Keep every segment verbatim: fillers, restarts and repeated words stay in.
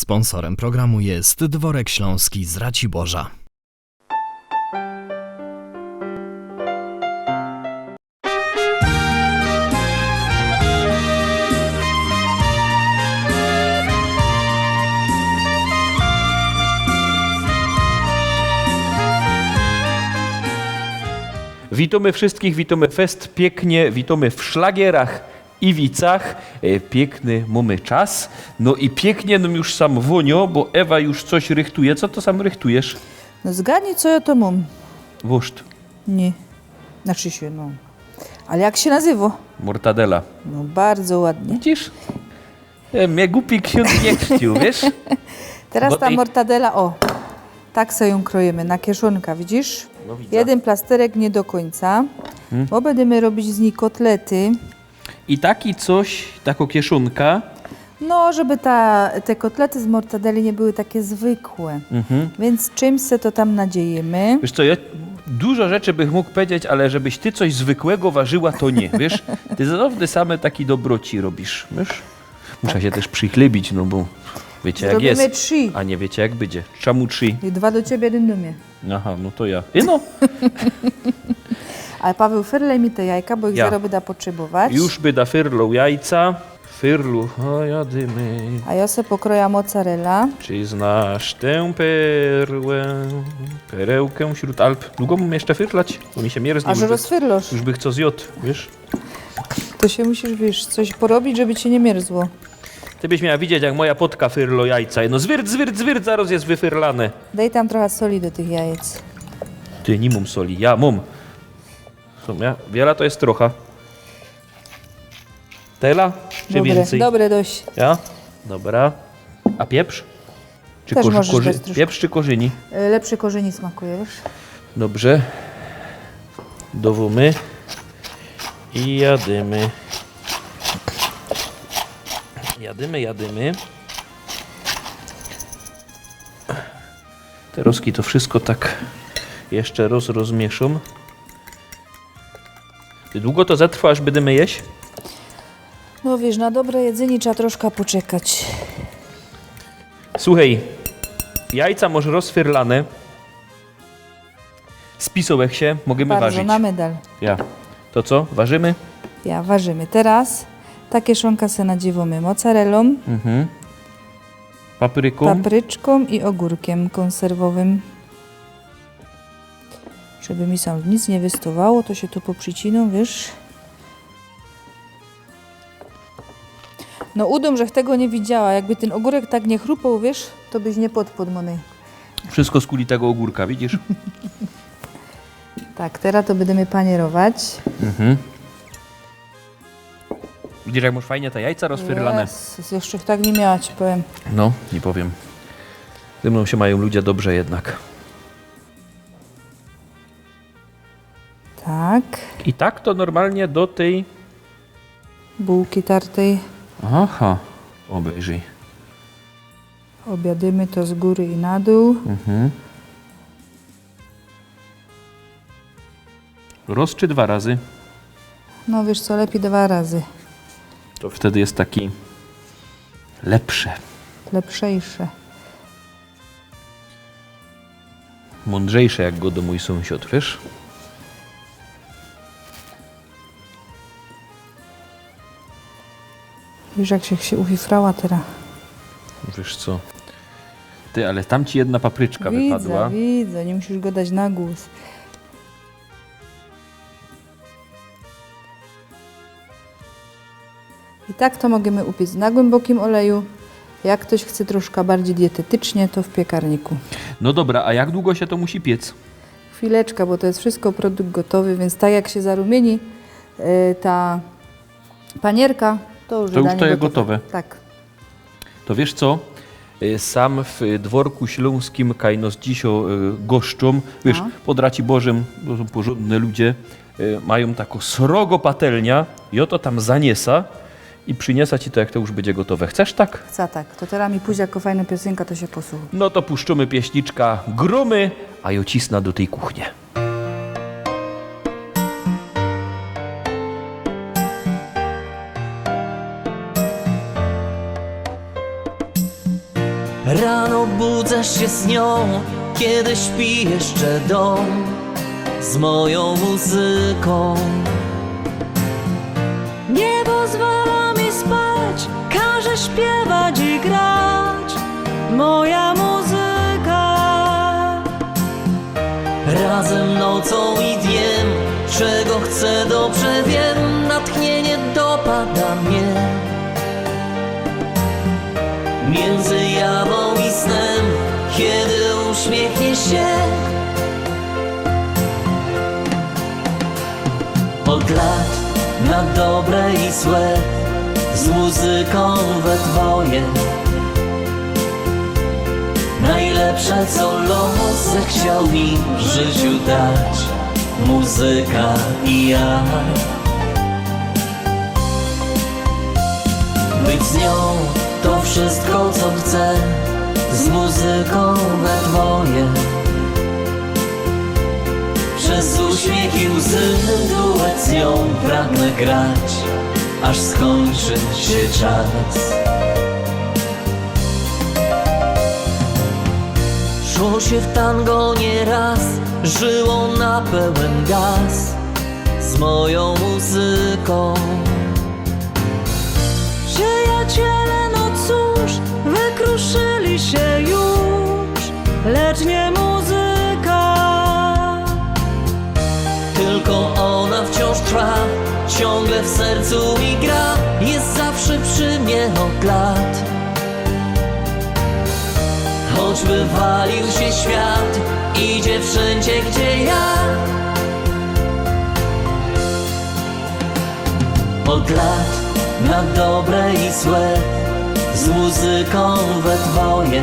Sponsorem programu jest Dworek Śląski z Raciborza. Witōmy wszystkich, witōmy fest piyknie, witōmy w szlagierach i wicach. E, piykny mōmy czas. No i piyknie nōm już sam wōnio, bo Ewa już coś rychtuje. Co to sam rychtujesz? No zgadnij, co jŏ to mōm. Wurszt. Niy. Znaczy sie, no. Ale jak sie nazywo? Mortadela. No, bardzo ładnie. Widzisz? E, mie gupi ksiōndz niy chrzciōł, wiysz? Teraz ta mortadela, o, tak se jōm krojymy, na kieszōnka, widzisz? No, widzã. Jedyn plasterek niy do kōńca, bo bydymy robić z nij kotlety. I taki coś, takŏ kieszōnka. No, żeby ta, te kotlety z mortadeli niy były take zwykłe. Mhm. Wiyns czymś se to tam nadziejymy. Wiysz co, jŏ dużo rzeczy bych mōg powiedzieć, ale żebyś ty coś zwykłego warzyła, to niy, wiysz? Ty zawsze same taki dobroci robisz, wiysz? Muszã sie tyż przychlybić, no bo wiycie, jak je. Zrobiymy trzi. A niy wiycie, jak bydzie. Czymu trzi? I dwa do ciebie, jedyn do mie. Aha, no to jŏ. I no. Ale Paweł, fyrlej mi te jajka, bo ich zarŏz byda potrzebować. Już byda fyrloł jajca. Fyrlu, o, jadymy. A jŏ se pokroja mozzarella. Czy znasz tę perłę? Perełkã wśród Alp. Dugo mōm jeszcze fyrlać? Bo mi sie mierznie. Aż już by, rozfyrlosz. Już by chto zjŏd, wiysz? To sie musisz, wiysz, coś porobić, żeby ci niy mierzło. Ty byś miała widzieć, jak moja potka fyrlo jajca. No zwyrd, zwyrd, zwyrd, zarŏz je wyfyrlane. Dej tam trocha soli do tych jajec. Ty, niy mōm soli. Jŏ mōm. W sumie, wiela to je trocha. Tela? Czy dobre, wiyncyj? Dobre dość. Jŏ? Dobra. A pieprz? Czy... Tyż korz-, możesz korzi-, bez troszka. Pieprz czy korzyni? Y, lepszy korzyni smakuje, wiysz? Dobrze. Dowōmy. I jadymy. Jadymy, jadymy. Terŏzki to wszystko tak jeszcze roz-, rozmieszōm. Ty, dugo to zatrwa, aż bydymy jeść? No wiysz, na dobre jedzynie trzeba troszka poczekać. Słuchej, jajca może rozfyrlane. Spisołech sie, możymy warzić. Bardzo na medal. Jŏ. To co? Warzymy? Jŏ, warzymy. Teroz ta kieszōnka se nadziywōmy mozzarellōm, mhm, paprykōm, papryczkōm i ôgōrkiym kōnserwowym. Żeby mi sam nic niy wystŏwało, to sie tu poprzicinōm, wiysz? No udōm, żech tego niy widziała. Jakby tyn ôgōrek tak niy chrupoł, wiysz, to byś niy podpōd mōny. Wszystko skuli tego ôgōrka, widzisz? Tak, teroz to bydymy panierować. Mhm. Widzisz, jak mŏsz fajnie te jajca rozfyrlane? Jezus, jeszcze ich tak niy miała, ci powiym. No, niy powiym. Ze mnōm sie majōm ludzie dobrze jednak. Tak. I tak to normalnie do tyj bułki tartyj. Aha, ôbejrzyj. Ôbiadymy to z gōry i na dōł. Mhm. Roz czy dwa razy? No wiysz co, lepij dwa razy. To wtedy je taki lepsze. Lepszejsze. Mōndrzejsze, jak gŏdŏ mōj sōmsiŏd, wiysz? Wiysz, jak sie, sie uchifrała teroz. Wiysz co? Ty, ale tam ci jedna papryczka wypadła. Widzã, widzã, niy musisz gŏdać na głos. I tak to możymy upiec na głymbokim ôleju. Jak ftoś chce troszka bardzij dietetycznie, to w piekarniku. No dobra, a jak dugo sie to musi piec? Chwileczka, bo to je wszystko produkt gotowy, wiyns tak jak sie zarumieni, e, ta panierka, to już... To już danie to je gotowe. Gotowe. Tak. To wiysz co? Y, sam w Dworku Ślōnskim, kaj nos dzisiŏ, y, goszczōm. Wiysz, no, pod Raciborzym, to sōm porzōndne ludzie, y, majōm takõ srogõ patelniã i jŏ to tam zaniesã i prziniesã ci to, jak to już bydzie gotowe. Chcesz tak? Chcã tak. To teroz mi puść jakõ fajnõ piosynka, to sie posłuchōm. No to puszczōmy pieśniczkã, grōmy, a jŏ cisnã do tyj kuchnie. Rano budzę się z nią, kiedy śpi jeszcze dom, z moją muzyką. Nie pozwala mi spać, każe śpiewać i grać. Moja muzyka. Razem nocą i dniem, czego chcę, dobrze wiem, natchnienie dopada mnie. Między jawą i snem, kiedy uśmiechnie się. Od lat na dobre i złe, z muzyką we dwoje. Najlepsze, co los zechciał mi w życiu dać. Muzyka i ja. Być z nią to wszystko, co chcę. Z muzyką we dwoje. Przez uśmiech i łzy duet z nią pragnę grać, aż skończy się czas. Szło się w tango nieraz, żyło na pełen gaz z moją muzyką. Przyjaciele, no cóż, wykruszyli się już, lecz nie muzyka. Tylko ona wciąż trwa, ciągle w sercu mi gra, jest zawsze przy mnie od lat. Choćby walił się świat, idzie wszędzie, gdzie ja. Od lat na dobre i złe, z muzyką we dwoje.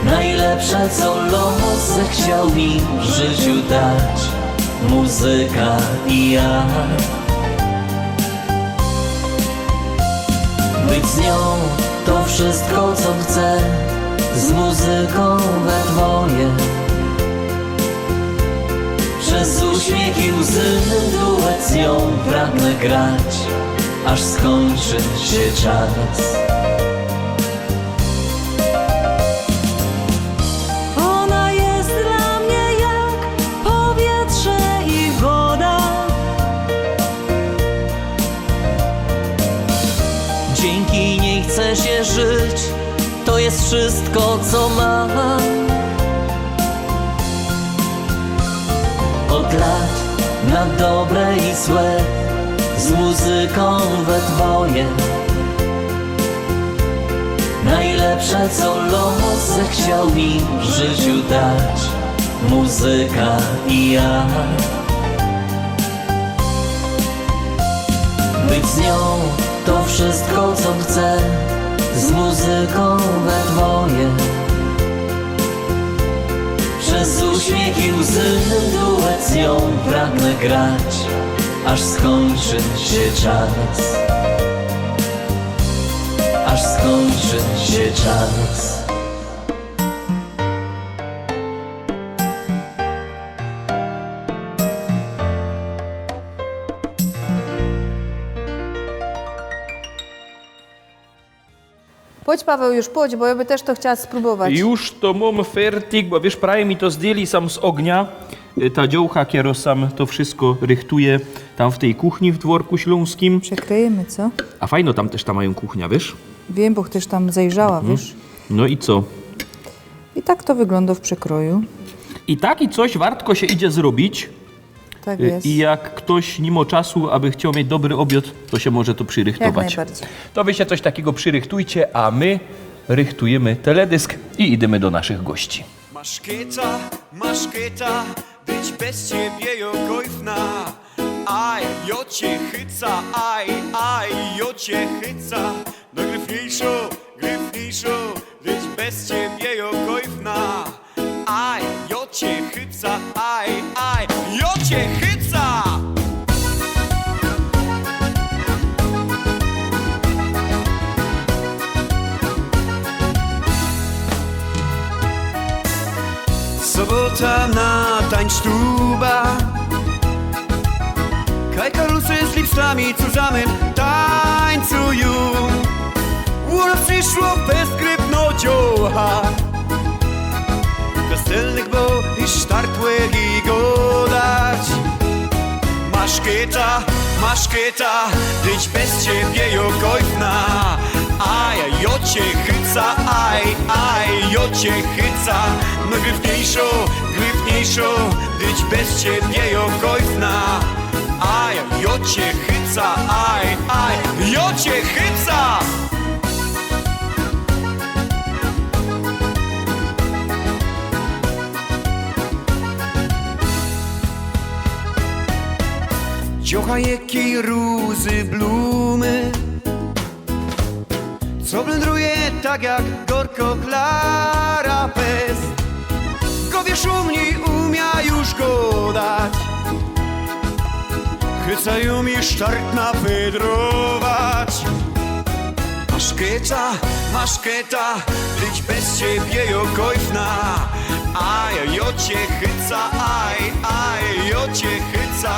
Najlepsze, co los zechciał mi w życiu dać. Muzyka i ja. Być z nią to wszystko, co chcę. Z muzyką we dwoje. Przez uśmiech i łzy duet z nią pragnę grać, aż skończy się czas. Ona jest dla mnie jak powietrze i woda. Dzięki niej chce się żyć, to jest wszystko, co mam. Od lat na dobre i złe, z muzyką we dwoje. Najlepsze, co los zechciał mi w życiu dać. Muzyka i ja. Być z nią to wszystko, co chcę. Z muzyką we dwoje. Przez uśmiech i łzy duet z nią pragnę grać, aż skończy się czas. Aż skończy się czas. Pōdź, Paweł, już pōdź, bo jŏ by tyż to chciała sprōbować. Już to mōm fertig, bo wiysz, prawie mi to zdjyli sam z ôgnia. Y, ta dziołcha, kero sam to wszystko rychtuje tam w tyj kuchni w Dworku Ślōnskim. Przekryjymy, co? A fajno tam tyż tam majōm kuchnia, wiysz? Wiym, bo tyż tam zajrzała, wiysz? No i co? I tak to wyglōndo w przekroju. I taki coś wartko sie idzie zrobić. Tak je. I jak ftoś niy mŏ czasu, aby chcioł mieć dobry ôbiŏd, to sie może to przyrychtować. Jak najbardziej. To wy sie coś takigo przyrychtujcie, a my rychtujymy teledysk i idymy do naszych gości. Masz kica, masz kica, być bez ciebie jŏ gojfna. Aj, jŏ cie chyca, aj, aj, jŏ cie chyca. Nojgryfniyjszo, gryfniyjszo, być bez ciebie jŏ gojfna. Aj, jŏ cie chyca, aj, aj, jŏ cie chyca! Sobota na tańsztuba. Kaj kalusy z lipstami zusammen tańcują. Pôro prziszło bezskrypno dziołcha, bez celnych było i sztartłych i godać. Maszketa, maszketa, dyć bez ciebie jo kojfna. Aj, jo cie chyca, aj, aj, jo cie chyca. Nojgryfniyjszo, gryfniyjszo, dyć bez ciebie jo kojfna. Aj, jo cie chyca, aj, aj, jo cie chyca. Dziołcha je kij ruzy blumy, co blendruje tak jak gorko Klara Pest. Go wiesz, u mni umia już godać, chyca i umie sztartna wydrować. Maszketa, maszketa, dyć bez ciebie jo kojfna. Aj, jo cie chyca, aj, aj, jo cie chyca.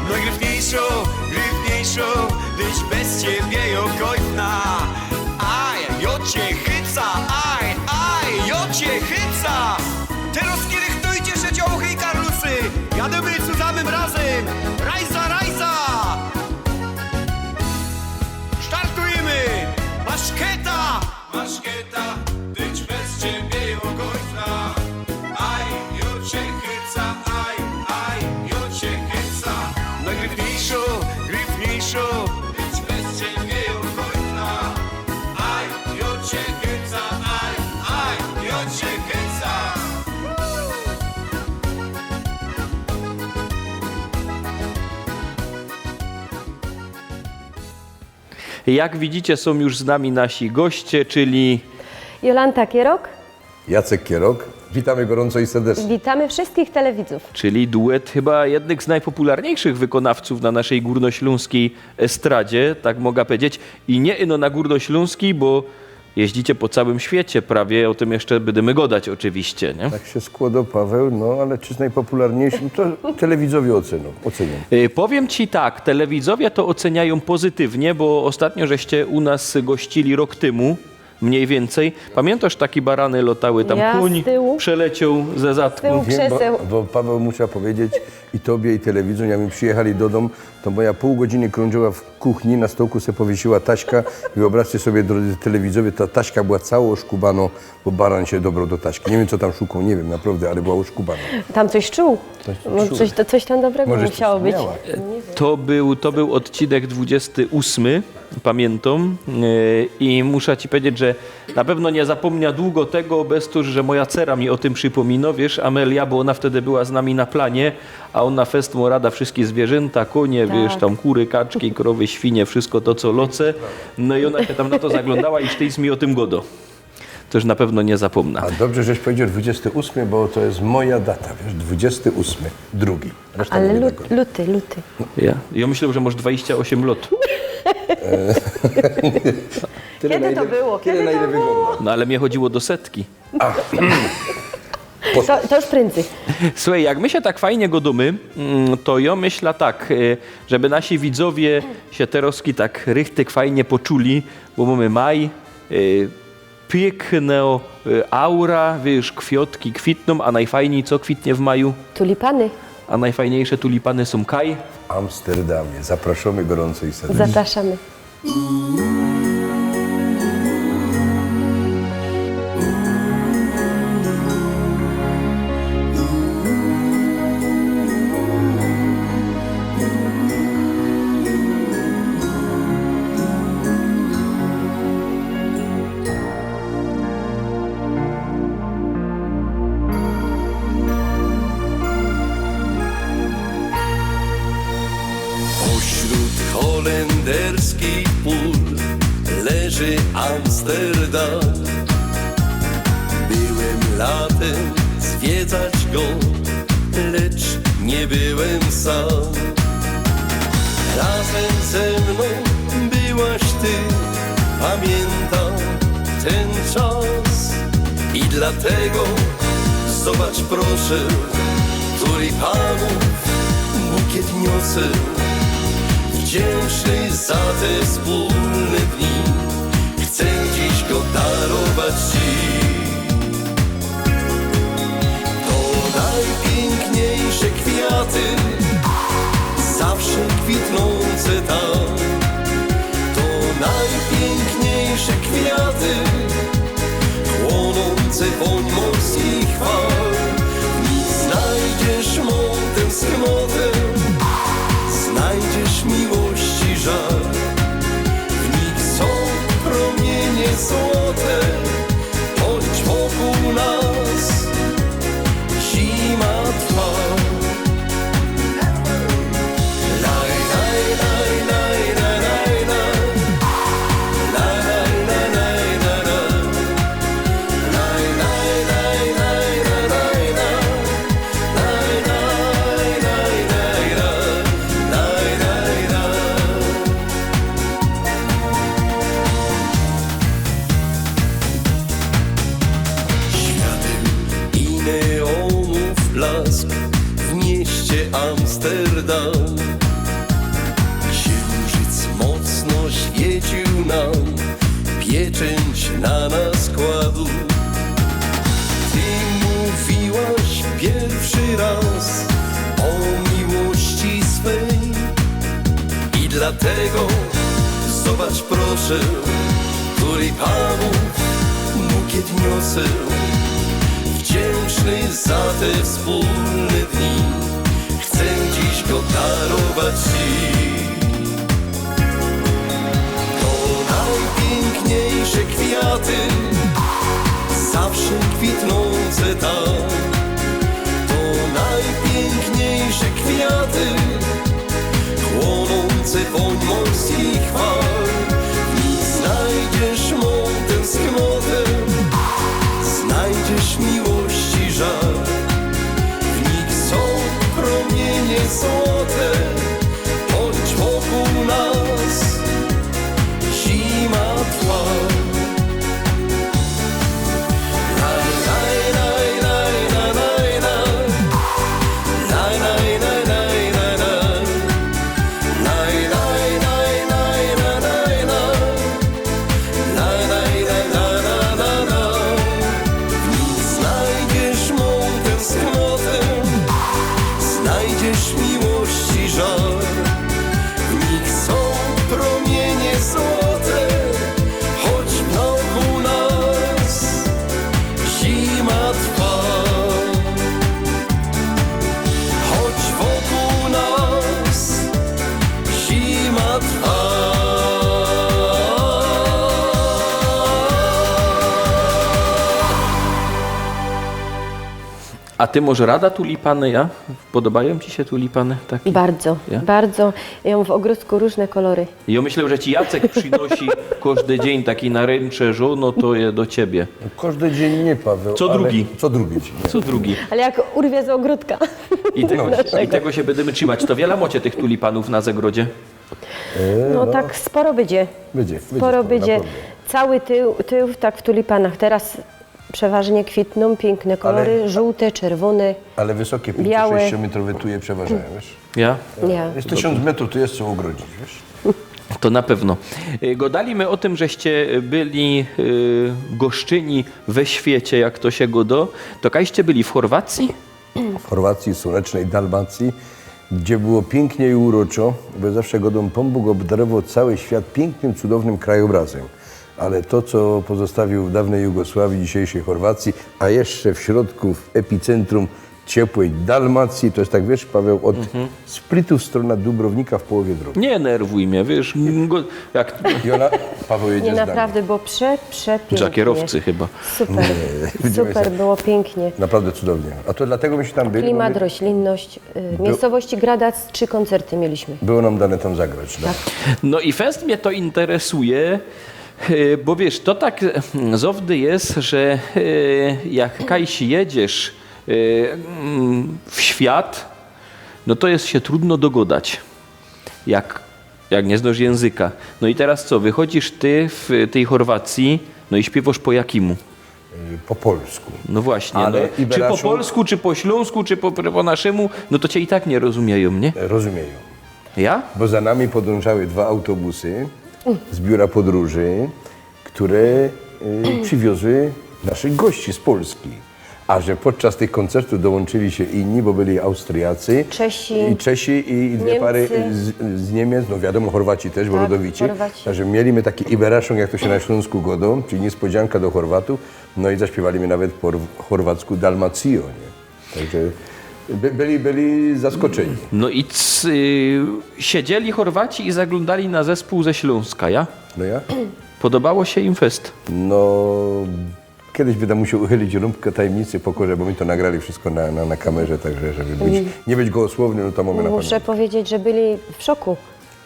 Nojgryfniyjszo, gryfniyjszo, dyć bez ciebie jo kojfna. Aj, jo cie chyca, aj, aj, jo cie chyca. Terŏz rychtujcie sie, dziołchy i karlusy. Jadymy cuzamym razym. Rajza, rajza. Sztartujymy. Maszketa. Maszketa, dyć bez ciebie jo kojfna. Aj, jo cie chyca, aj, aj, jo cie chyca. Nojgryfniyjszo, gryfniyjszo, dyć bez ciebie jo kojfna. Aj, jo cie chyca, aj, aj, jo cie chyca. Jak widzicie, są już z nami nasi goście, czyli Jolanta Kierok. Jacek Kierok. Witamy gorąco i serdecznie. Witamy wszystkich telewidzów. Czyli duet chyba jednych z najpopularniejszych wykonawców na naszej górnośląskiej estradzie, tak mogę powiedzieć. I nie ino na górnośląskiej, bo jeździcie po całym świecie prawie, o tym jeszcze będziemy gadać oczywiście, nie? Tak się składa, Paweł, no ale czy z najpopularniejszych? No to telewidzowie ocenią, ocenią. Y, powiem ci tak, telewidzowie to oceniają pozytywnie, bo ostatnio żeście u nas gościli rok temu, mniej więcej. Pamiętasz, takie barany lotały, tam Ja, z kóń tyłu. przeleciał ze Z tyłu zadku? Krzeseł. Bo, bo Paweł, muszę powiedzieć, i tobie, i telewidzom, jak my przyjechali do dom, to moja pół godziny krążyła w kuchni, na stołku se powiesiła taśka. Wyobraźcie sobie, drodzy telewidzowie, ta taśka była całą oszkubano, bo baran się dobrał do taśki. Nie wiem, co tam szukał, nie wiem, naprawdę, ale była oszkubana. Tam coś czuł. Coś tam No, czuł. coś, to coś tam dobrego Może musiało coś być. miała. Nie wiem. To był, to był odcinek dwudziesty ósmy, pamiętam. E, I muszę ci powiedzieć, że na pewno nie zapomnę długo tego, bez to, że moja cera mi o tym przypomina, wiesz, Amelia, bo ona wtedy była z nami na planie, a ona fest mu rada wszystkie zwierzęta, konie, Tak. wiesz, tam kury, kaczki, krowy, świnie, wszystko to, co loce. No i ona się tam na to zaglądała i sztyjc mi o tym godo. To już na pewno nie zapomnę. A dobrze, żeś powiedział dwudziesty ósmy, bo to jest moja data, wiesz, dwudziesty ósmy, drugi. Reszta Ale nie lut, wiadomo. luty, luty. Ja? Ja myślę, że masz dwadzieścia osiem lat. Tyle, Kiedy na to ile, było? tyle, Kiedy na to ile było? wygląda. No ale mnie chodziło do setki. To, to już prędzej. Słuchaj, jak my się tak fajnie godamy, mm, to ja myślę tak, e, żeby nasi widzowie się terozki tak richtig fajnie poczuli, bo mamy maj, e, piykno, e, aura, wiesz, kwiotki kwitną, a najfajniej co kwitnie w maju? Tulipany. A najfajniejsze tulipany są kaj? W Amsterdamie. Zapraszamy gorąco i serdecznie. Zapraszamy. Pośród holenderskich pól leży Amsterdam. Byłem latem zwiedzać go, lecz nie byłem sam. Razem ze mną byłaś ty, pamiętam ten czas. I dlatego zobacz proszę, tulipanów bukiet niosę. Wdzięczny za te wspólne dni, chcę dziś go darować ci. To nojpiykniejsze kwiaty, zawsze kwitnōnce tam. To nojpiykniejsze kwiaty, chłōnōnce wōń morskich fal. W nich znojdziesz mōj tynsknotã, znojdziesz miłości żal. W nich sōm prōmienie złote, choć wokōł nas zima trwa. Laj, laj, laj, laj, laj, laj, laj. Laj, laj, laj, laj, laj. Laj, laj, laj, laj, laj, laj, laj. Laj, laj, laj, laj, laj. Laj, laj, laj. Świateł i neonów blask w mieście Amsterdam. Księżyc mocno świecił nam, pieczęć na nas kładł. Ty mówiłaś pierwszy raz o miłości swej i dlatego zobacz proszę, tulipana bukiet niosę, wdzięczny za te wspólne dni. Chcę dziś go darować ci. To nojpiykniejsze kwiaty, zawsze kwitnōnce tam. To nojpiykniejsze kwiaty, chłōnōnce wōń morskich fal. W nich znojdziesz mōj tynsknotã, znojdziesz miłości żal. W nich sōm prōmienie złote, choć wokōł nas zima trwa. Laj, laj, laj, laj, laj, laj, laj. Laj, laj, laj, laj, laj, laj. Laj, laj, laj, laj, laj, laj, laj. Laj, laj, laj, laj, laj, laj, laj. W nich znojdziesz mōj tynsknotã, znojdziesz miłości żal. W nich sōm prōmienie złote, choć wokōł nas zima trwa. Choć wokōł nas zima trwa. A ty może rada tulipany, ja? Podobają ci się tulipany? Takie? Bardzo, ja? Bardzo. Ja mam w ogródku różne kolory. I ja myślę, że ci Jacek przynosi każdy dzień taki naręcze, że no to je do ciebie. Każdy dzień nie, Paweł, co ale drugi. Co drugi dzień, nie. Co drugi. Ale jak urwie z ogródka. I tego, no, i tego się będziemy trzymać. To wiele macie tych tulipanów na zagrodzie? E, no, no tak sporo będzie. Będzie, sporo będzie, sporo, będzie. Naprawdę. Cały tył, tył tak w tulipanach. Teraz przeważnie kwitną, piękne kolory, ale żółte, czerwone, ale wysokie, białe. Pięcio-, sześciometrowe tu je przeważają, wiesz? Ja? Ja. Jest tysiąc metrów, tu jest co ogrodzić, wiesz? To na pewno. Y, godali my o tym, żeście byli, y, goszczyni we świecie, jak to się godo. To kajście byli w Chorwacji? W Chorwacji, słonecznej Dalmacji, gdzie było pięknie i uroczo, bo zawsze godą, Pan Bóg obdarował cały świat pięknym, cudownym krajobrazem. Ale to, co pozostawił w dawnej Jugosławii, dzisiejszej Chorwacji, a jeszcze w środku, w epicentrum ciepłej Dalmacji, to jest tak, wiesz, Paweł, od Splitu w stronę Dubrownika w połowie drogi. Nie nerwuj mnie, wiesz, go-, jak I ona, Paweł jedzie z nami. Nie, naprawdę było prze-, przepięknie. Za kierowcy chyba. Super, super, było pięknie. Naprawdę cudownie. A to dlatego my się tam byli, bo my... Klimat, roślinność, y, miejscowości Gradac, trzy koncerty mieliśmy. Było nam dane tam zagrać, no. Tak. No i fest mnie to interesuje, y, bo wiesz, to tak, mm, zawdy jest, że, y, jak kajś jedziesz, y, mm, w świat, no to jest się trudno dogodać, jak, jak nie znasz języka. No i teraz co, wychodzisz ty w tej Chorwacji, no i śpiewasz po jakimu? Y, po polsku. No właśnie, ale no. Czy po polsku, czy po śląsku, czy po, po naszemu, no to cię i tak nie rozumieją, nie? Rozumieją. Ja? Bo za nami podążały dwa autobusy z biura podróży, które y, przywiozły naszych gości z Polski. A że podczas tych koncertów dołączyli się inni, bo byli Austriacy, Czesi, i Czesi, i, i dwie Niemcy. Pary z, z Niemiec, no wiadomo, Chorwaci też, bo Tak, Rodowici. Chorwaci. Także mieli my taki Überraschung, jak to się na Śląsku godo, czyli niespodzianka do Chorwatów. No i zaśpiewali my nawet po chorwacku Dalmacjo, nie? Także by, byli, byli zaskoczeni. No i c-, y, siedzieli Chorwaci i zaglądali na zespół ze Śląska, ja? No ja? Podobało się im fest? No, kiedyś będę musiał uchylić rąbkę tajemnicy, pokorze, bo my to nagrali wszystko na, na, na kamerze, także żeby być, nie być gołosłownym, no to mamy na Muszę pamięć. Powiedzieć, że byli w szoku.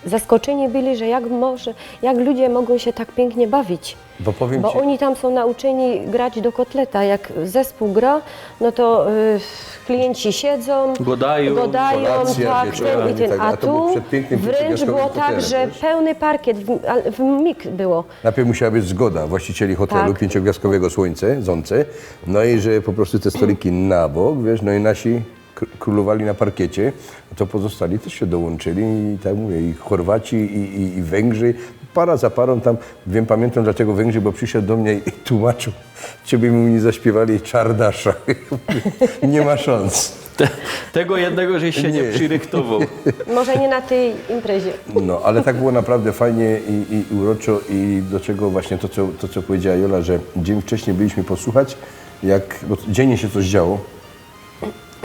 Zaskoczeni byli, że jak może, jak ludzie mogą się tak pięknie bawić. Bo powiem Bo ci oni tam są nauczeni grać do kotleta. Jak zespół gra, no to, y, klienci siedzą, Gadają. Gadają, Kolacja, tak, wieczorami ten i ten, tak, a a to było tu przed pięknym wręcz Pietrzewiaskowym było tak, Hotelem, że wiesz? Pełny parkiet, w, a, w mig było. Najpierw musiała być zgoda właścicieli hotelu Tak. pięciogwiazdkowego Słońce, Zące, no i że po prostu te stoliki na bok, wiesz, no i nasi k-, królowali na parkiecie, to pozostali też się dołączyli i tak mówię, i Chorwaci, i, i, i Węgrzy, para za parą tam, wiem, pamiętam dlaczego Węgrzy, bo przyszedł do mnie i tłumaczył, czy by mu nie zaśpiewali Czardasza. Nie ma szans. Te-, tego jednego, żeś się nie Nie. przyryktował. Może nie na tej imprezie. No, ale tak było naprawdę fajnie i, i, i uroczo i do czego właśnie to, co, to, co powiedziała Jola, że dzień wcześniej byliśmy posłuchać, jak, bo dziennie się coś działo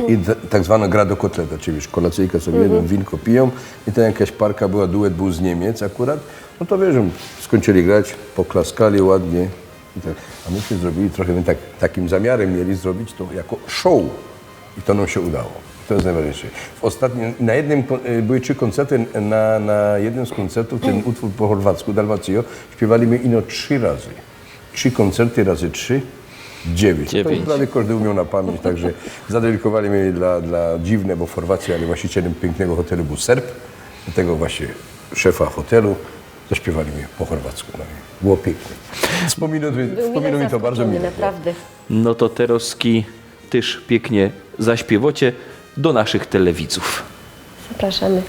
i d-, tak zwana gra do kotleta, czyli wiesz, kolacyjka sobie jedzą, winko piją i tam jakaś parka była, duet był z Niemiec akurat, no to wiesz, skończyli grać, poklaskali ładnie i tak. A myśmy zrobili trochę, my tak, takim zamiarem mieli zrobić to jako show. I to nam się udało. To jest najważniejsze. W ostatnim, na jednym ko-, y, były trzy koncerty, na, na jednym z koncertów ten utwór po chorwacku, Dalmacjo, śpiewali my ino trzy razy. Trzy koncerty razy trzy, dziewięć. To Dziewięć. Prawie każdy umiał na pamięć, także zadedykowali my dla, dla Dziwne, bo w Chorwacji, ale właścicielem pięknego hotelu był Serb, tego właśnie szefa hotelu, zaśpiewali my po chorwacku. No i było pięknie. Wspominam, Był wspominam mile i to bardzo zaskoczony, miło. Naprawdę. No to terozki tyż piyknie zaśpiewocie do naszych telewidzōw. Zapraszamy.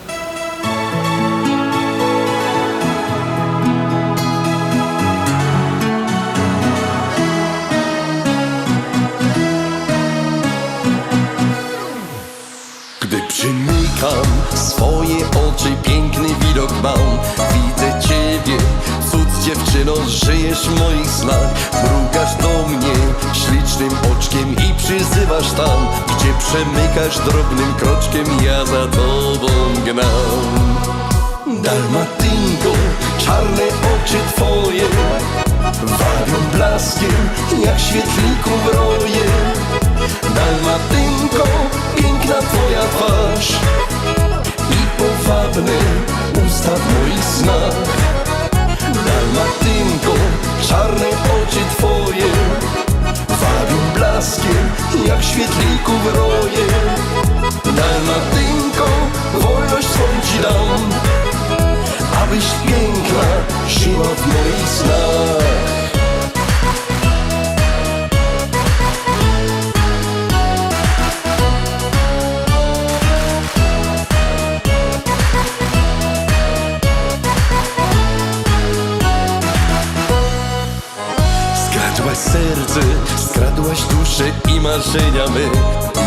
Gdy przymykam swoje oczy, piękny widok mam. Widzę ciebie, cud dziewczyno, żyjesz w moich snach. Mrugasz do mnie ślicznym oczkiem i przyzywasz tam, gdzie przemykasz drobnym kroczkiem, ja za tobą gnam. Dalmatynko, czarne oczy twoje wabią blaskiem jak świetlików roje. Dalmatynko, piękna twoja twarz i powabne usta w moich snach. Dalmatynko, czarne oczy twoje wabią blaskiem jak świetlików roje. Dalmatynko, wolność swą ci dam, abyś piękna żyła w moich snach. Skradłaś serce, skradłaś duszę i marzenia my.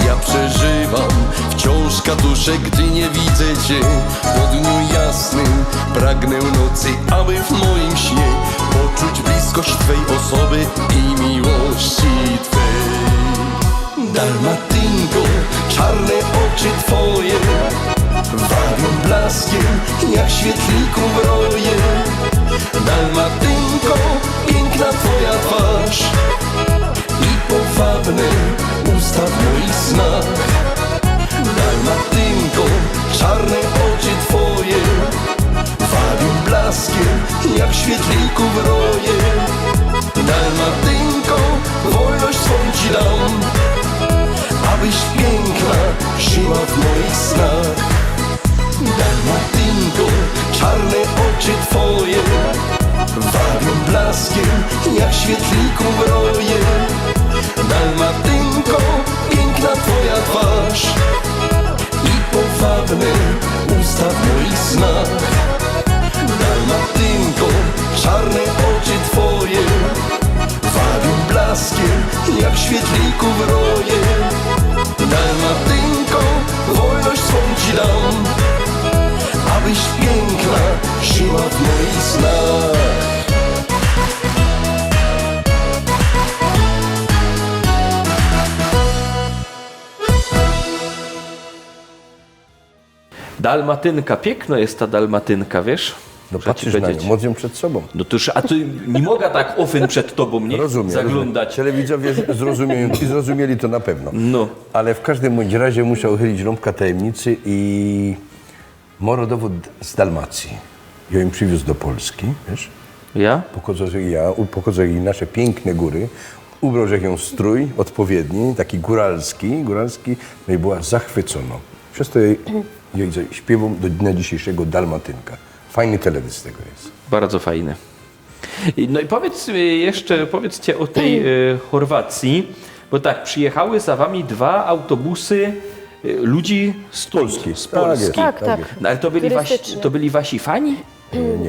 Ja przeżywam wciąż katusze, gdy nie widzę cię. Po dniu jasnym pragnę nocy, aby w moim śnie poczuć bliskość twej osoby i miłości twej. Dalmatynko, czarne oczy twoje wabią blaskiem jak świetlików roje. Dalmatynko, piękna twoja twarz i powabne usta w moich snach. Dalmatynko, czarne oczy twoje wabią blaskiem jak świetlików roje. Dalmatynko, wolność swą ci dam, abyś piękna żyła w moich snach. Dalmatynko, czarne oczy twoje wabią blaskiem jak świetlików roje. Dalmatynko, piękna twoja twarz i powabne usta w moich snach. Dalmatynko, czarne oczy twoje Łaski, jak świetliki w roje, Dalmatynko, wolność swą ci dam, abyś piękna żyła w moich snach. Dalmatynka, piykno je ta dalmatynka, wiysz? No Muszę ci patrzysz na nią, powiedzieć. mŏsz ją przed sobōm. No to już, a ty nie mogę tak ofyn przed tobą, nie? Rozumiem. Zaglądać. Rozumiem. Telewidzowie z- zrozumieją i zrozumieli to na pewno. No. Ale w każdym bądź razie musiał chylić rąbka tajemnicy i moro dowód z Dalmacji. Ja im przywiózł do Polski, wiesz? Ja? Pokazał jej, ja, u- pokazał jej nasze piękne góry, ubrał żech ją w strój odpowiedni, taki góralski, góralski, no i była zachwycona. Przez to jej, jej śpiewam do dnia dzisiejszego Dalmatynka. Fajny teledysk z tego jest. Bardzo fajny. I- No i powiedz y, jeszcze, powiedzcie o tej y, Chorwacji, bo tak, przyjechały za wami dwa autobusy y, ludzi z Polski. Z Polski. Tak, Tak, tak. No, ale to byli, wasi, Turystycznie. To byli wasi fani?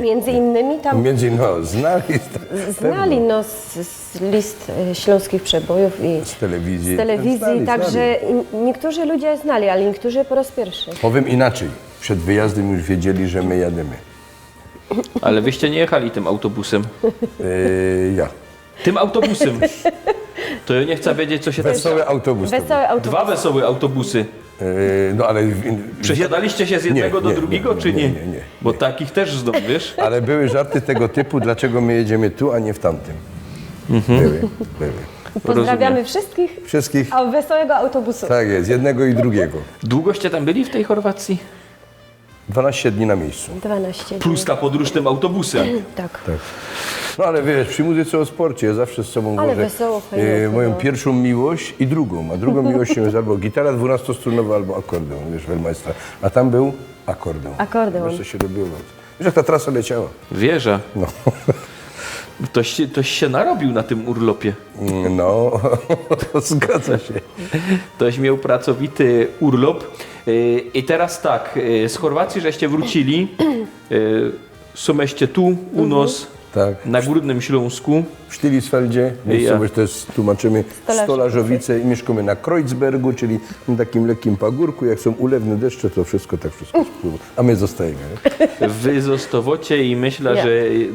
Między innymi tam Między no, znali. znali no, z, z list e, śląskich przebojów i Z telewizji. z telewizji, Znali, także znali. i- niektórzy ludzie znali, ale niektórzy po raz pierwszy. Powiem inaczej. Przed wyjazdem już wiedzieli, że my jadymy. Ale wyście nie jechali tym autobusem. Yy, ja. Tym autobusem. To ja nie chcę wiedzieć, co się tam... Wesoły autobus. to Wesoły autobus. Dwa wesołe autobusy. był. Yy, no ale w, w, Przesiadaliście się z jednego Nie, do nie, drugiego, nie, czy nie, nie? nie, nie. Bo takich też znam, wiesz? Ale były żarty tego typu, dlaczego my jedziemy tu, a nie w tamtym. Były, były. Pozdrawiamy wszystkich. Wszystkich. A wesołego autobusu. Tak jest, jednego i drugiego. Długoście tam byli w tej Chorwacji? dwanaście dni na miejscu. dwanaście dni. Plus ta podróż tym autobusem. Tak. No ale wiesz, przy muzyce o sporcie, ja zawsze z sobą Ale wożę wesoło, fajnie e, moją było. Pierwszą miłość i drugą. A drugą miłością jest albo gitara dwunastostrunowa, albo akordeon, wiesz, Welmeistra. A tam był akordeon. Akordeon. Wiesz, co się robiło? Wiesz, jak ta trasa leciała? Wierzę. No. Toś, się- toś się narobił na tym urlopie. No, zgadza się. Toś miał pracowity urlop. Yy, I teraz tak, yy, z Chorwacji żeście wrócili. Yy, Sumeście tu, u nos, Tak. na Górnym Śląsku. W Stilisfeldzie, miejscowość to jest, tłumaczymy, Stolarzowice. Stolarzowice i mieszkamy na Kreuzbergu, czyli na takim lekkim pagórku. Jak są ulewne deszcze, to wszystko tak wszystko spływa. A my zostajemy. Wy zostawocie i myślę, Ja. że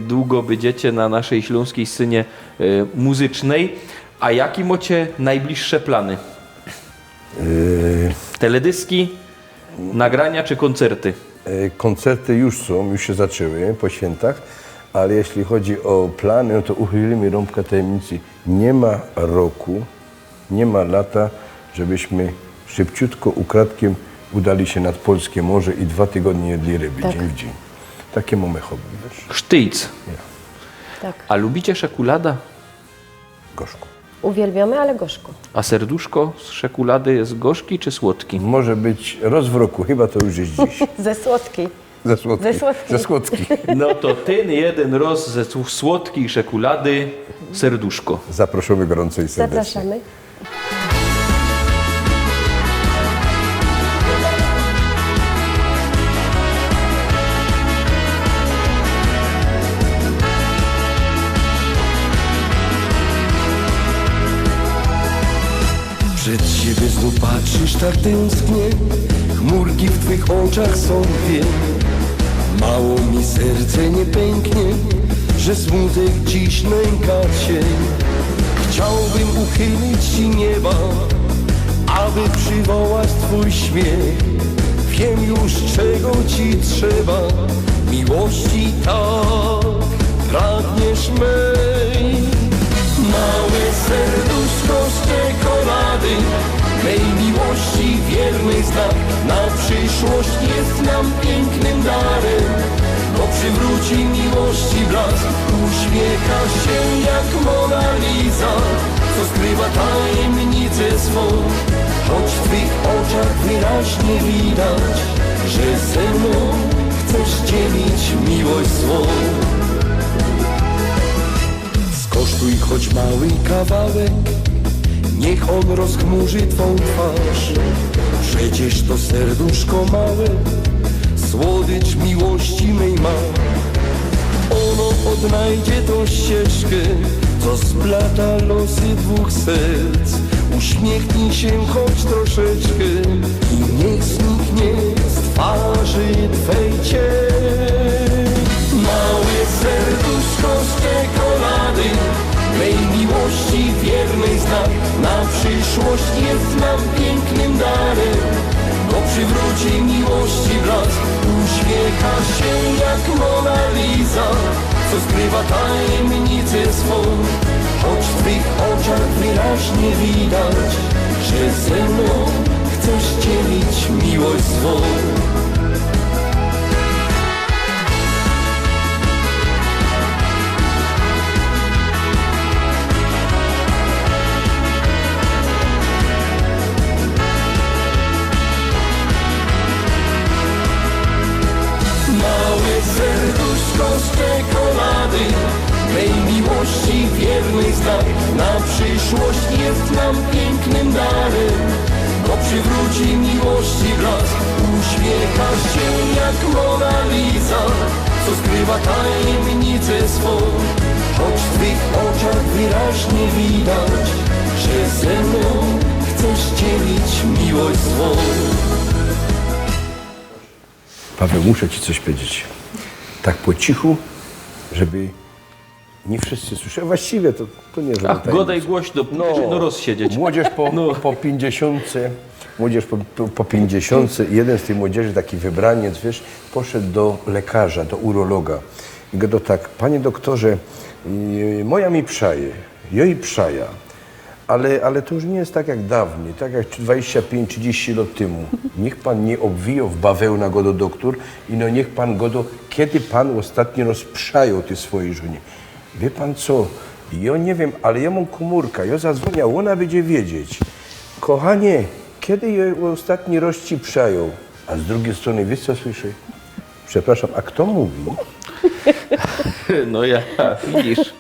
długo będziecie na naszej śląskiej scenie yy, muzycznej. A jakie macie najbliższe plany? Yy, Teledyski, nagrania czy koncerty? E, Koncerty już są, już się zaczęły po świętach, ale jeśli chodzi o plany, no to uchylimy rąbka tajemnicy. Nie ma roku, nie ma lata, żebyśmy szybciutko, ukradkiem udali się nad Polskie Morze i dwa tygodnie jedli ryby Tak. dzień w dzień. Takie mamy hobby, wiesz? Sztyjc. Tak. A lubicie szekulada? Gorzko. Uwielbiamy, ale gorzko. A serduszko z szekulady jest gorzki czy słodki? Może być raz w roku, chyba to już jest dziś. Ze słodki. Ze słodki. Ze słodki. Ze słodki. No to ten jeden roz ze sł- słodkiej szekulady serduszko. Zaprosimy gorąco i serdecznie. Zapraszamy. Przed siebie znów patrzysz tak tęsknie. Chmurki w twych oczach są dwie. Mało mi serce nie pęknie, że smutek dziś nęka cię. Chciałbym uchylić ci nieba, aby przywołać twój śmiech. Wiem już, czego ci trzeba, miłości tak pragniesz mej. Małe serduszko z czekolady, mej miłości wierny znak, na przyszłość jest nam pięknym darem, bo przywróci miłości blask. Uśmiecha się jak Mona Lisa, co skrywa tajemnicę swą, choć w twych oczach wyraźnie widać, że ze mną chcesz dzielić miłość swą. Skosztuj choć mały kawałek, niech on rozchmurzy twą twarz. Przecież to serduszko małe słodycz miłości mej ma. Ono ôdnajdzie tã ścieżkã, co splata losy dwōch serc. Uśmiechnij sie choć troszeczkã i niech zniknie z twarzy twej cień. Małe serduszko z czekolady, mej miłości wierny znak, na przyszłość jest nam pięknym darem, bo przywróci miłości blask. Uśmiecha się jak Mona Lisa, co skrywa tajemnicę swą. Choć w twych oczach wyraźnie widać, że ze mną chcesz dzielić miłość swą. Małe serduszko z czekolady, mej miłości wierny znak, na przyszłość jest nam pięknym darem, bo przywróci miłości blask. Uśmiecha się jak Mona Lisa, co skrywa tajemnicę swą. Choć w twych oczach wyraźnie widać, że ze mną chcesz dzielić miłość swą. Paweł, muszę ci coś powiedzieć. Tak po cichu, żeby nie wszyscy słyszeli. Właściwie to, to nie jest żadna tajemnica. Ach, godaj głośno, no, no rozsiedzieć. Młodzież po, no, po pięćdziesiątce, młodzież po, po, po pięćdziesiątce, jeden z tej młodzieży, taki wybraniec, wiesz, poszedł do lekarza, do urologa. I gada tak: „Panie doktorze, yy, moja mi przaje, joj przaja”. Ale, ale to już nie jest tak jak dawniej, tak jak dwadzieścia pięć, trzydzieści lat temu. Niech pan nie obwijał w bawełna, godo doktor, i no niech pan godo, kiedy pan ostatni raz przajął ty swojej żonie. Wie pan co, ja nie wiem, ale ja mam komórka, ja zadzwonię, ona będzie wiedzieć. Kochanie, kiedy ja ostatni raz ci przają? A z drugiej strony, wiesz co słyszy? Przepraszam, a kto mówi? No ja, widzisz.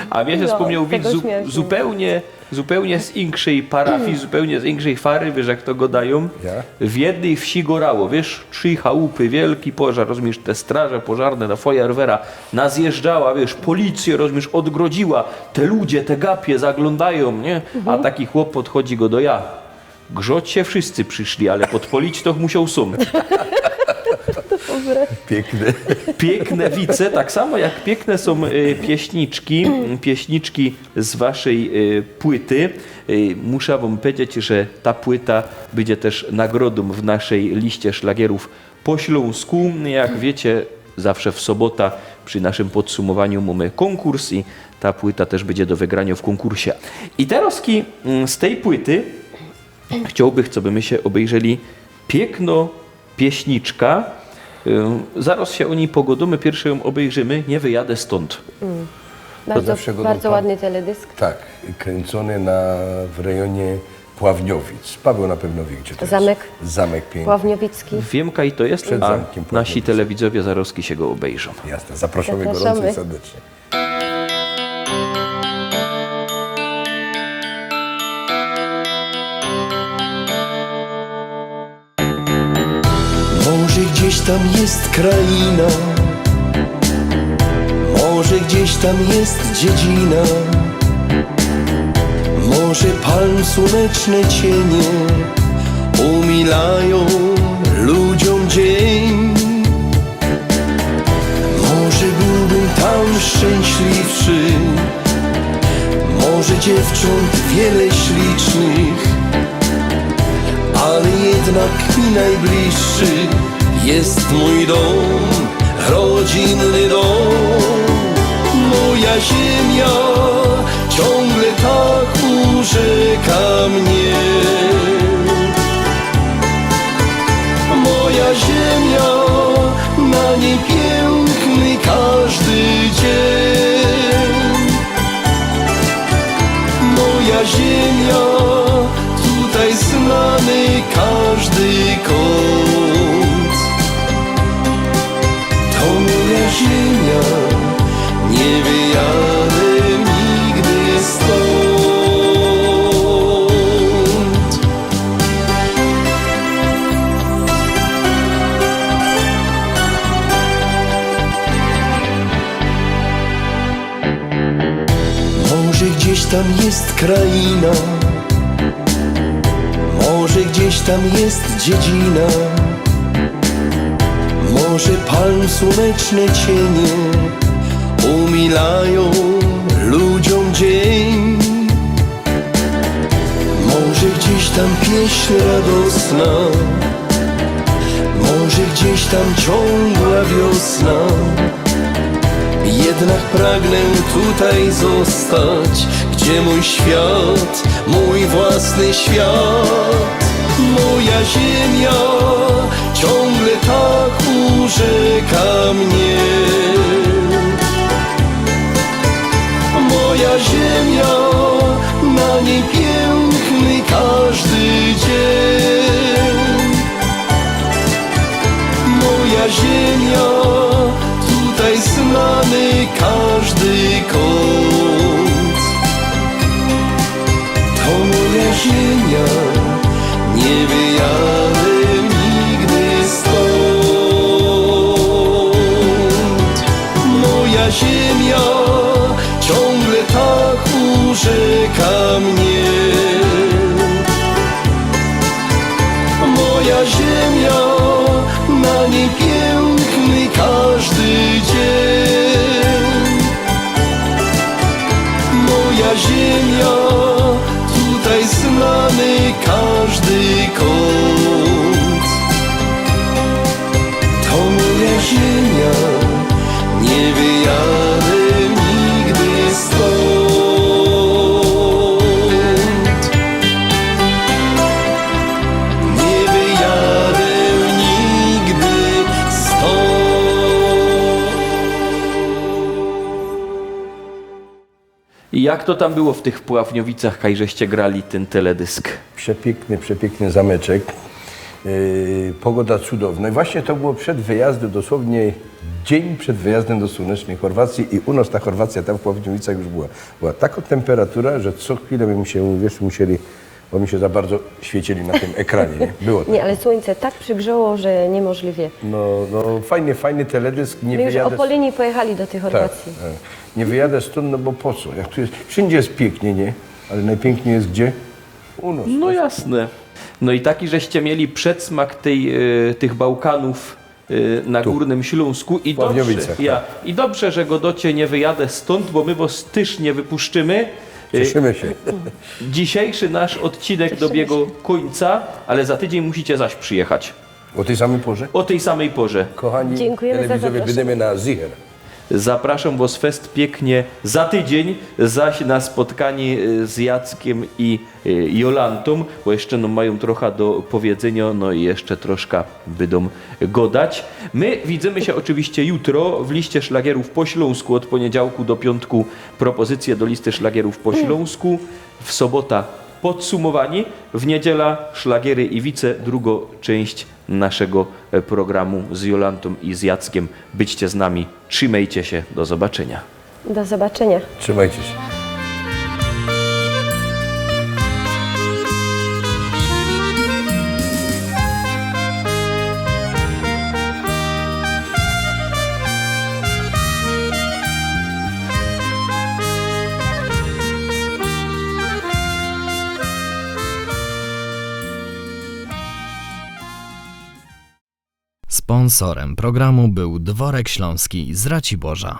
A mnie się, no, wspomniał widz, zu-, zupełnie, zupełnie z inkszej parafii, zupełnie z inkszej fary, wiesz, jak to gadają? Ja? W jednej wsi gorało, wiesz, trzy chałupy, wielki pożar, rozumiesz, te straże pożarne, na feuerwehra nazjeżdżała, wiesz, policję, rozumiesz, odgrodziła, te ludzie, te gapie zaglądają, nie? A taki chłop podchodzi, godo: „Ja. Grzać sie wszyscy przyszli, ale podpolić to musiał sōm”. Dobre. Piękne. Piękne wice, tak samo jak piękne są, y, pieśniczki, pieśniczki z waszej, y, płyty. Y, muszã wōm powiedzieć, że ta płyta bydzie też nagrodą w naszej liście szlagierów po ślōnsku. Jak wiecie, zawsze w sobota przy naszym podsumowaniu mamy konkurs i ta płyta też bydzie do wygraniŏ w konkursie. I terŏz ki-, mm, z tej płyty Chciołbych, co by my sie ôbejrzeli piyknõ pieśniczkã. Ym, zarŏz sie ô nij pogŏdōmy, piyrszy jã ôbejrzymy, „Nie wyjadę stąd”. Mm. To zawsze gŏdōm, bardzo ładny teledysk. Tak, kręcony na, w rejonie Pławniowic. Paweł na pewno wie, gdzie to jest. Zamek. Zamek piękny. Pławniowickij. Wiym, kaj to jest, a nasi telewidzowie zarŏz ki sie go ôbejrzōm. Przed zamkiem Pławniowice. Jasne, zapraszamy gorąco i serdecznie. Zapraszamy. Może gdzieś tam jest kraina, może gdzieś tam jest dziedzina, może palm słoneczne cienie umilają ludziom dzień. Może byłbym tam szczęśliwszy, może dziewcząt wiele ślicznych, ale jednak mi najbliższy jest mój dom, rodzinny dom. Moja ziemia ciągle tak urzeka mnie. Moja ziemia, na niej piękny każdy dzień. Moja ziemia, tutaj znany każdy kąt. To moja ziemia, nie wyjadę nigdy stąd. Tam jest kraina, może gdzieś tam jest dziedzina, może palm słoneczne cienie umilają ludziom dzień. Może gdzieś tam pieśń radosna, może gdzieś tam ciągła wiosna. Jednak pragnę tutaj zostać, gdzie mój świat, mój własny świat. Moja ziemia ciągle tak urzeka mnie. Moja ziemia, na niej piękny każdy dzień. Moja ziemia, tutaj znany każdy kąt. To moja ziemia, nie wyjadę nigdy stąd. Moja ziemia ciągle tak urzeka mnie. Moja ziemia, na niej piękny każdy dzień. Moja ziemia, tutaj znany każdy kąt. To moja ziemia, nie wyjadę nigdy stąd. Nie wyjadę nigdy stąd. I jak to tam było w tych Pławniowicach, kaj żeście grali ten teledysk? Przepiękny, przepiękny zameczek. Yy, pogoda cudowna. I właśnie to było przed wyjazdem, dosłownie dzień przed wyjazdem do słonecznej Chorwacji i u nas ta Chorwacja tam w Pławniowicach już była. Była taka temperatura, że co chwilę my się, wiesz, musieli, bo my się za bardzo świecili na tym ekranie. Nie? Było tak. Nie, ale słońce tak przygrzało, że niemożliwie. No, no fajny, fajny teledysk. Nie My już wyjadę o Polini pojechali do tych Tak, Chorwacji. e, nie wyjadę stąd, no bo po co? Jak tu jest, wszędzie jest pięknie, nie? Ale najpiękniej jest gdzie? U nas. No jasne. No i taki żeście mieli przedsmak tej, e, tych Bałkanów e, na Tu. Górnym Śląsku i Pławniowicach, dobrze, ja, i dobrze, że godocie nie wyjadę stąd, bo my was też nie wypuszczymy. E, Cieszymy się. Dzisiejszy nasz odcinek dobiegł końca, ale za tydzień musicie zaś przyjechać. O tej samej porze? O tej samej porze. Kochani Dziękujemy za telewizowie, zaproszenie. Będziemy na Zicher. Zapraszam was fest pięknie za tydzień, zaś na spotkanie e, z Jackiem i e, Jolantą, bo jeszcze no, mają trochę do powiedzenia, no i jeszcze troszkę będą godać. My widzimy się oczywiście jutro w liście szlagierów po śląsku od poniedziałku do piątku, propozycje do listy szlagierów po śląsku, w sobota podsumowanie, w niedziela szlagiery i wice, drugą część naszego e, programu z Jolantą i z Jackiem. Byćcie z nami, trzymajcie się, do zobaczenia. Do zobaczenia. Trzymajcie się. Sponsorem programu był Dworek Śląski z Raciborza.